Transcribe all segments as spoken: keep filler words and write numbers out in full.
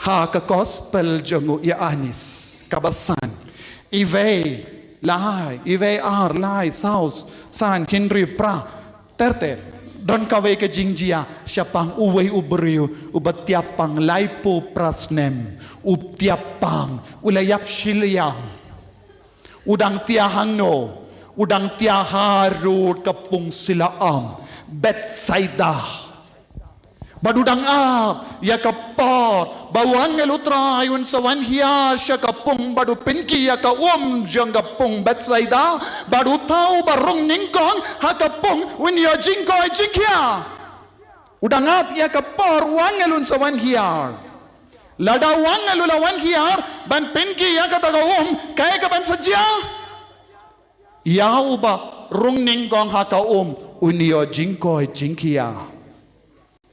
Ha ka gospel jong u Ïoannis, kaba san. Iwei, lai, iwei ar, lai, saw, san, hynriew, phra, ter ter. Don kawei ka jingjia, shaphang uwei u briew, uba tiap pang laiphew phra snem, u tiap pang, u la ïap shiliang. U dang tiah hangno, u dang tiah harud ka pung Siloam, Bethsaida. Bad u dang ap ïa ka por ba u angel u Trai un sa wan hiar sha ka pung bad u pynkhih ïa ka um jong ka pung Bethsaida, bad uta uba rung nyngkong ha ka pung un ïoh jingkoit jingkhiah. U dang ap ïa ka por u angel un sa wan hiar. Lada u angel u la wan hiar ban pynkhih ïa kata ka um, kaei kaban sa jia? Ïa uba rung nyngkong ha ka um un ïoh jingkoit jingkhiah.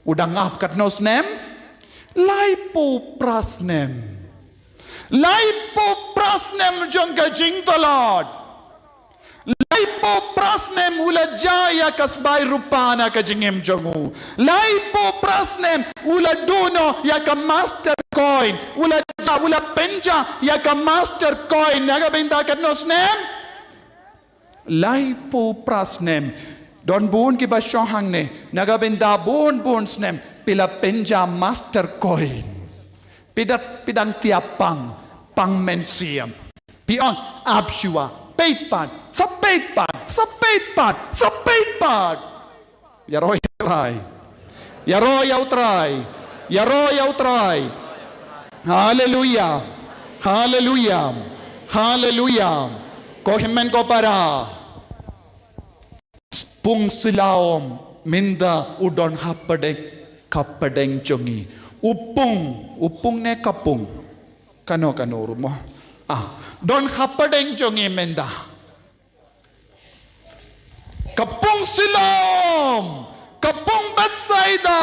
U dang ap katno snem? Laiphew phra snem. Laiphew phra snem jong ka jingtlot. Laiphew phra snem u la jia ïa ka sbai rupa na ka jingim jong u. Laiphew phra snem u la duh noh ïa ka master coin. U la jia, u la pynjah ïa ka master coin. Na ka bynta katno snem? Laiphew phra snem. Don bun kiba shong hangne, na ka bynta bun bun snem phi la pynjah master coin. Phi da, phi dang tiap pang, pang mynsiem. Phi ong, ap shuwa, peit pat, sa peit pat, sa peit pat, sa peit pat. Ïaroh ïa u Trai. Ïaroh ïa u Trai. Ïaroh ïa u Trai. Haleluia. Haleluia. Haleluia. Ko hynmen ko para. Pung Siloam mynta u don hapdeng, hapdeng jong ngi. U pung, u pung ne ka pung. Kano kano ruh mo. Ah, don hapdeng jong ngi mynta. Ka pung Siloam, ka pung Bethsaida,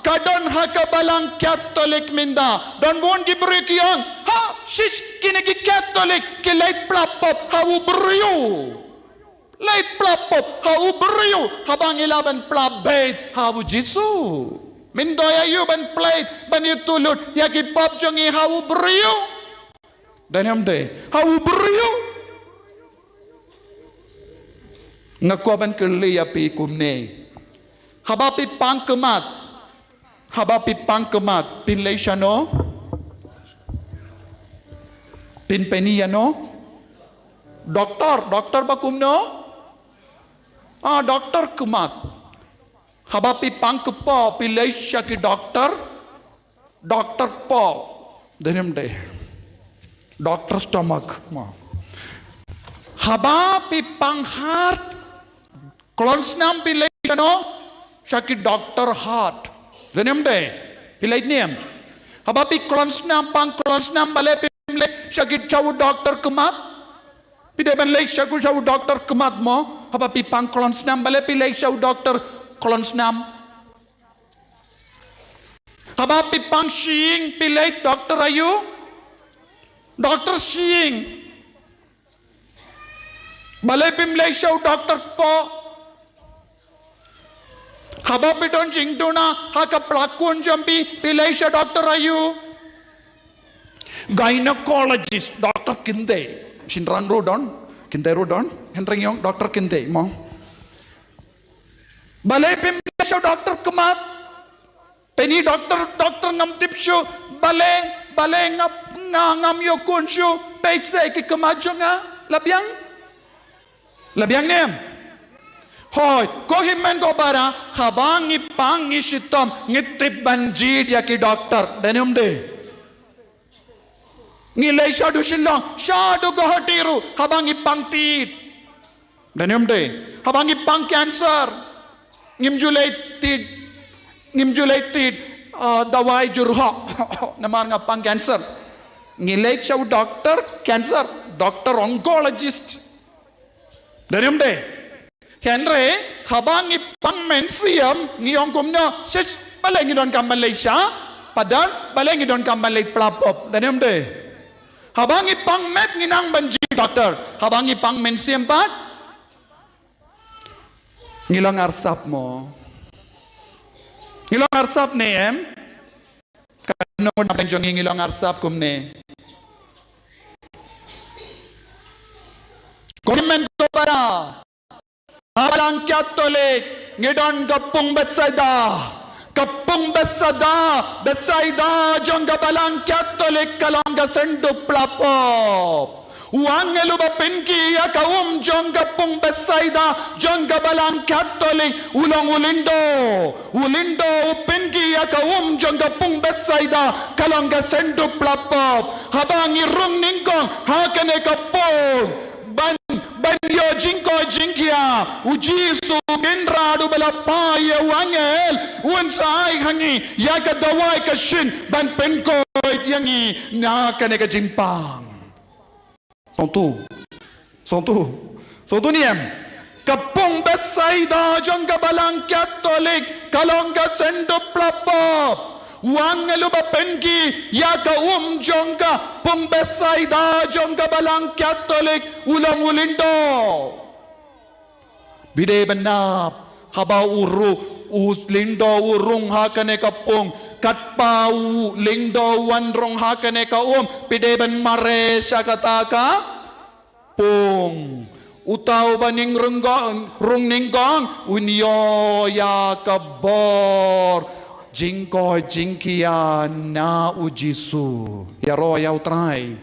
ka don ha ka balang Katholik mynta. Don bun ki briew ki ong, ha, shish, kine ki Katholik, ki leit pla pop ha u briew. Leit pla pop ha u briew, haba ngi lah ban pla beit ha u Jisu. Myntoi aïu ban pla, ban ïathuh lut ïa ki pop jong ngi ha u briew. Dei ne em dei? Ha u briew. Nga kwah ban kylli ïa phi kumne. Haba phi pang khmat. Haba phi pang khmat. Phin leit shano? Phin peni ïano? Doktor, doktor ba kumno? Ah, doktor khmat. Haba phi pang kpoh, phi leit sha ki doktor. Doktor kpoh. Dei ne em dei? Doktor stomach. Mo. Haba phi pang heart. Klon snam phi leit shano? Sha ki doktor heart. Dei ne em dei? Phi leit ne em? Haba phi klon snam, pang klon snam, balei phim leit sha ki, sha u doktor khmat? Phi dei ban leit sha u, sha u doktor khmat mo? Haba phi pang klon snam, balei phi leit sha u doktor klon snam? Haba phi pang shyieng, phi leit doktor aïu? Doktor shyieng. Balei phim leit sha u doktor kpoh? Haba phi don jingduna ha ka pla khun jong phi, phi leit sha doktor aïu? Gynecologist, doktor kynthei. Shynrang ruh don, kynthei ruh don. Hynrei ngi ong doktor kynthei mo. Balei phim leit sha u doktor khmat? Peni doktor, doktor ngam tip shuh, balei, balei nga, nga ngam ïoh khun shuh, peit seh ki khmat jong nga, la biang? La biang ne em? Hooid, ko hynmen ko para, haba ngi pang ngi shitom, ngi tip ban jied ïa ki doktor, dei ne em dei? Ngi leit shaduh Shillong, shaduh Guwahati ruh, haba ngi pang tied. Dei ne em dei? Haba ngi pang cancer. Ngim ju leit tied. Ngim ju leit tied, uh, dawai jyrhoh. Namar nga pang cancer. Ngi leit sha u doktor cancer, doktor oncologist. Dei ne em dei? Hynrei, haba ngi pang mynsiem, ngi ong kumno, shish, balei ngi donkam ban leit sha pader, balei ngi donkam ban leit pla pop, dei ne em dei? Haba ngi pang met ngi nang ban jied doktor, haba ngi pang mynsiem pat, ngi long arsap mo. Ngi long arsap ne em? Ka nongdap jong ngi ngi long arsap kumne. Ko hynmen ko para, ha Balang Katholik ngi don ka pung Bethsaida. Ka pung Bethsaida, Bethsaida jong ka Balang Katholik ka long ka synduk pla pop. U angel uba pynki ïa ka um jong ka pung Bethsaida jong ka Balang Katholik u long u lyndo. U lyndo u pynki ïa ka um jong ka pung Bethsaida ka long ka synduk pla pop. Haba ngi rung nyngkong ha kane ka pung ban, ban ïoh jingkoit jingkhiah, u Jisu u Kynrad uba la phah ïa u angel un sa ai ha ngi ïa ka dawai ka shin ban pynkoit ïa ngi na kane ka jingpang. Sngewthuh. Sngewthuh. Sngewthuh ne em? Ka pung Bethsaida jong ka Balang Katholik ka long ka synduk pla pop. U angel uba pynki ïa ka um jong ka pung Bethsaida jong ka Balang Katholik u long u lyndo. Phi dei ban ap, haba u ru, u lyndo u rung ha kane ka pung, katba u lyndo u wan rung ha kane ka um, phi dei ban mareh sha kata ka pung. Uta uba nyngkong, rung nyngkong, un ïoh ïa ka bor jingkoit jingkhiah na u Jisu. Ïaroh ïa u Trai.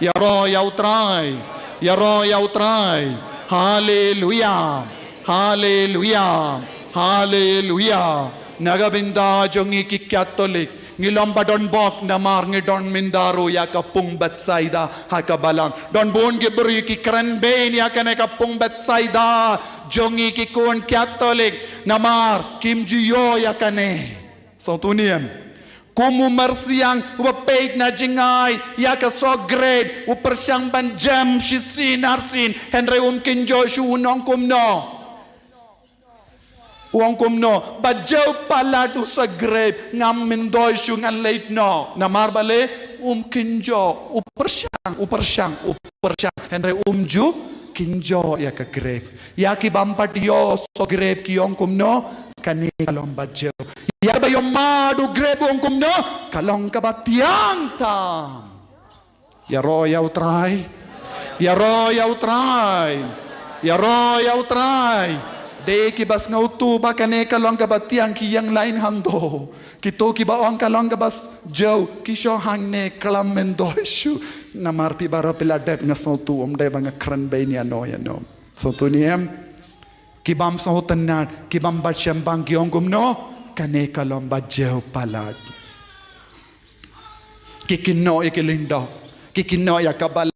Ïaroh ïa u Trai. Ïaroh ïa u Trai. Haleluia. Haleluia. Haleluia. Na ka bynta jong ngi ki Katholik, ngi long ba don bok namar ngi don mynta ruh ïa ka pung Bethsaida ha ka balang. Don bun ki briew ki kren bein ïa kane ka pung Bethsaida jong ngi ki khun Katholik namar kim ju ïoh ïa kane. Sngewthuh ne em? Kum u myrsiang uba peit na jingai ïa ka soh grep, u pyrshang ban jem shisien arsien, hynrei um kynjoh shuh, u ong kumno? U ong kumno? Ba jew palat u soh grep, ngam myntoi shuh, ngan leit noh. Namar balei? Um kynjoh, u pyrshang, u pyrshang, u pyrshang, hynrei um ju kynjoh ïa ka grep. Ïa ki bym pat ïoh soh grep ki ong kumno? Kane ka long ba jew. Ïa kiba ïoh mad u grep u ong kumno? Ka long kaba thiang tam. Ïaroh ïa u Trai. Ïaroh ïa u Trai. Ïaroh ïa u Trai. Dei kiba sngewthuh ba kane ka long kaba thiang ki ïeng lain hangto. Kito kiba ong ka long kaba s-, jew ki shong hangne, khlem myntoi shuh. Namar phi baroh phi la dep, nga sngewthuh, ym dei ba nga kren bein ïano ïano. Sngewthuh ne em? Ki bym sngewtynnat, ki bym bat shynrang ki ong kumno? Kane ka long ba jew palat. Ki kynnoh ïa ki lyngdoh, ki kynnoh ïa ka balang,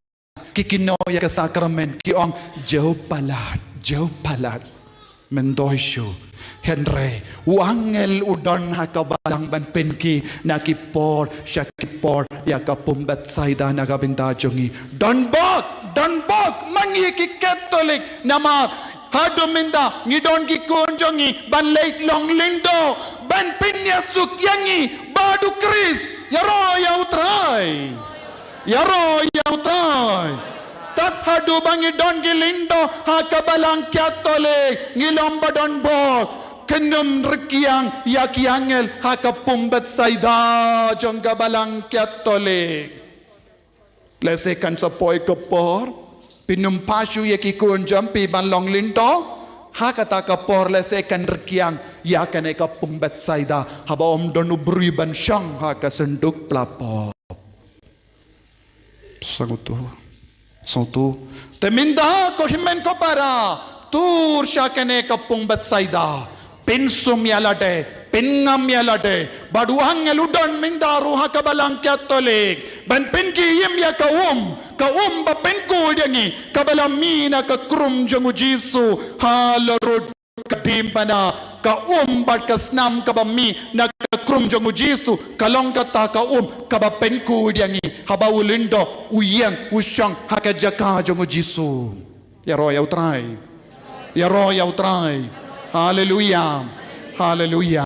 ki kynnoh ïa ka sakramen, ki ong jew palat, jew palat. Myntoi shuh. Hynrei u angel u don ha ka balang ban pynki na ki por sha ki por ïa ka pung Bethsaida na ka bynta jong ngi. Don bok, don bok ma ngi ki Katholik, namar haduh mynta ngi don ki khun jong ngi ban leit long lyngdoh ban pynïasuk ïa ngi bad u Khrist. Ïaroh ïa u Trai. Ïaroh ïa u Trai. Tad haduh ba ngi don ki lyngdoh ha ka balang Katholik, ngi long ba don bok. Kynum rkiang ïa ki angel ha ka pung Bethsaida jong ka balang Katholik. Lehse kan sa poi ka por, phin ym phah shuh ïa ki khun jong phi ban long lyngdoh. Ha kata ka por lehse kan rkiang ïa kane ka pung Bethsaida, haba ym don u briew ban shong ha ka synduk pla pop. Sngewthuh. Sngewthuh. Te mynta ko hynmen ko para, tur sha kane ka pung Bethsaida. Pynsum ïa lade, pynngam ïa lade. Bad u angel u don mynta ruh ha ka balang Katholik ban pynki im ïa ka um, ka um ba pynkhuid ïa ngi, kaba la mih na ka krum jong u Jisu ha la rud ka diengphna. Ka um bad ka snam kaba mih na ka krum jong u Jisu, ka long kata ka um kaba pynkhuid ïa ngi haba u lyngdoh u ïeng u shong ha ka jaka jong u Jisu. Ïaroh ïa u Trai. Ïaroh ïa u Trai. Haleluia. Haleluia.